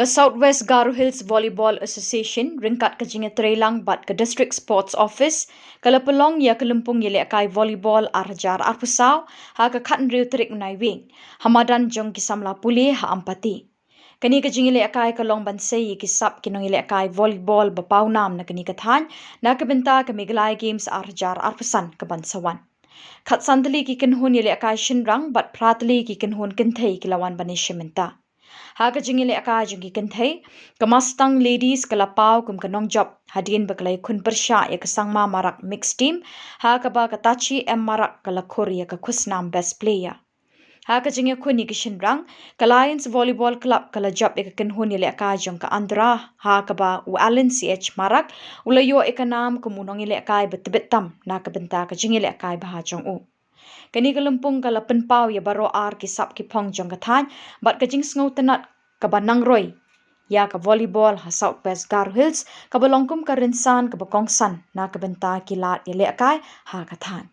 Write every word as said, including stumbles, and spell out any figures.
Ka South West Garo Hills Volleyball Association ryngkat ka jingïatreilang bad ka District Sports Office ka la pynlong ïa ka lympung ïalehkai volleyball ar hajar arphew saw ha ka khathynriew tarik u Naiwieng ha madan jong ki samla pule ha Ampati. Kane ka jingïalehkai ka long ban sei ïa ki sap ki nongïalehkai volleyball ba pawnam na kane ka thaiñ na ka bynta ka Meghalaya Games ar hajar arphew san ka ban sa wan. Khatsan tylli ki kynhun ïalehkai shynrang bad phra tylli ki kynhun kynthei ki la wan ban ïashim bynta. Ha ka jingïalehkai jong ki kynthei, ka Mustang Ladies ka la paw kum ka nongjop hadien ba ka la ïakhun pyrshah ïa ka Sangma Marak Mixed Team, ha kaba ka Tachi M Marak ka la khur ïa ka khusnam Best Player. Ha ka jingïakhun ïa ki shynrang, ka Lions Volleyball Club ka la jop ïa ka kynhun ïalehkai jong ka Andhra, ha kaba u Alan C H Marak u la ïoh ïa ka nam kum u nongïalehkai ba tbit tam na ka bynta ka jingïalehkai bha jong u. Kane ka lympung ka la pynpaw ïa baroh ar ki sap ki phong jong ka thaiñ bad ka jingsngewtynnat kaba nangroi ïa ka volleyball ha South West Garo Hills kaba long kum ka rynsan kaba kongsan na ka bynta ki lad ïalehkai ha ka thaiñ.